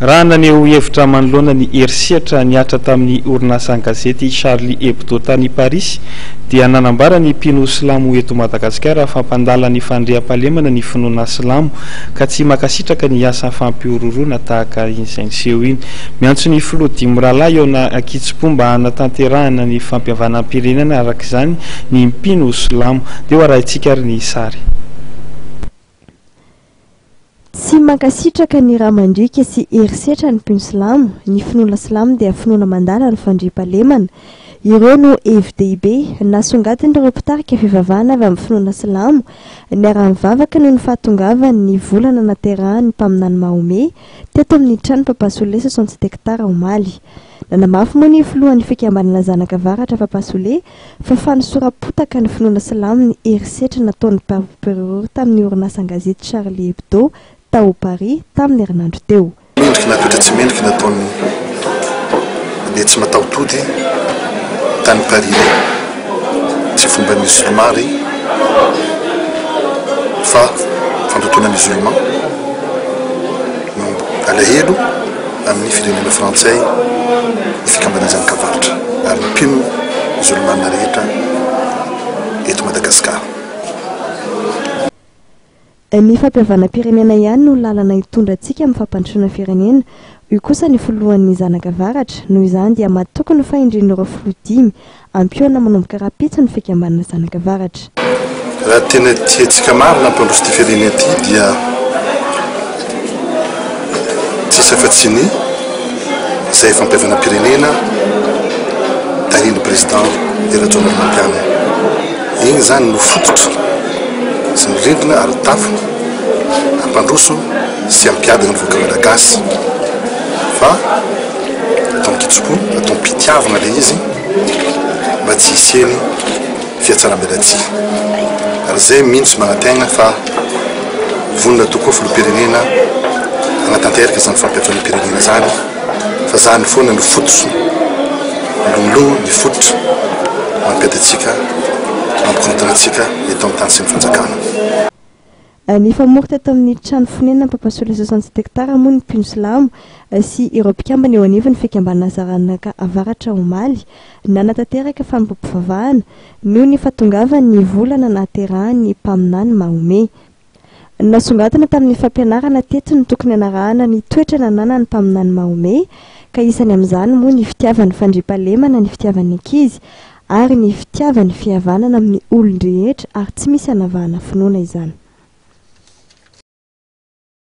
Raha naneho hevitra manoloana ny herisetra nihatra tamin'ny orinasan-gazety Charlie Hebdo tany Parisy dia nanambara ny mpino silamo eto Madagasikara fa mpandala ny fandriampahalemana ny finoana silamo ka tsy mankasitraka ny asa fampihorohoroana tahaka izay niseho iny. Miantso ny filoha dimy rahalahy eo an-kitsim-po mba hanatanterahana ny fampihavanam-pirenena araka izany ny mpino silamo. Dia ho arahintsika ary ny sary. Tsy mankasitraka ny ra mandriaka sy herisetra ny mpino silamo, ny finoana silamo dia finoana mandala ny fandriampahalemana. Ireo no hevi-dehibe nasongadin'ireo mpitarika fivavahana avy amin'ny finoana silamo niara-nivavaka noho ny fahatongavan'ny volana naterahan'ny mpaminany Mahomet teto amin'ny trano Papasole 67 hectares omaly. Nanamafy moa ny filohan'ny fikambanana Zanakavaratra Papasole fa fanosoram-potaka ny finoana silamo ny herisetra nataon'ny mpampihorohoro tamin'ny orinasan-gazety Charlie Hebdo tao Paris tamin'ny herinandro teo. Mendrika na toetra tsy mendrika nataon'ny le tsy mataho-tody tany Paris ireny. Tsy fomban'ny musulman ireny fa fandotoana musulman no alahelo amin'ny firenena frantsay ny fikambanan'ny zanak'avaratra ary ny mpino musulmana rehetra eto Madagasikara. Ny fampihavanam-pirenena ihany no lalana hitondra antsika amin'ny fampandrosoana firenena, hoy kosa ny filohan'ny Zanak'Avaratra. Noho izany dia matoky ny fahendren'ireo filoha dimy hampihaona manomboka rahampitso ny fikambanana Zanak'Avaratra. Raha tena tiantsika marina hampandroso ity firenena ity dia tsisy afa-tsy ny izay fampihavanam-pirenena tarihin'ny Président Hery Rajaonarimampianina. Iny izany no fototra sy ny rindrina ary ny tafo hampandroso sy hampiadana ny vahoaka malagasy fa atao an-kitsim-po, atao am-pitiavana ilay izy mba tsy hisian'ny fihatsaram-belatsihy. Ary izay mino sy manantena fa vonona tokoa filoham-pirenena hanatanteraka izany fampihavanam-pirenena izany fa izany foana no fototry ny ny fototra mampiady antsika, mampikorontana antsika eto amin'ny tany sy ny fanjakana. Nifamory teto amin'ny trano fonenana Ampapasola 67 hectares moa ny mpino silamo sy ireo mpikambana eo anivon'ny fikambanana Zaranaka Avaratra omaly. Nanatanteraka fanompoam-pivavahana noho ny fahatongavan'ny volana nahaterahan'ny mpaminany Mahomet. Nasongadina tamin'ny fampianarana teto ny tokony hanarahana ny toetra nananan'ny mpaminany Mahomet ka isany amin'izany moa ny fitiavany fandriampahalemana, ny fitiavan'ny ankizy ary ny fitiavany fihavanana amin'ny olon-drehetra ary tsy misy hanavahana finoana izany.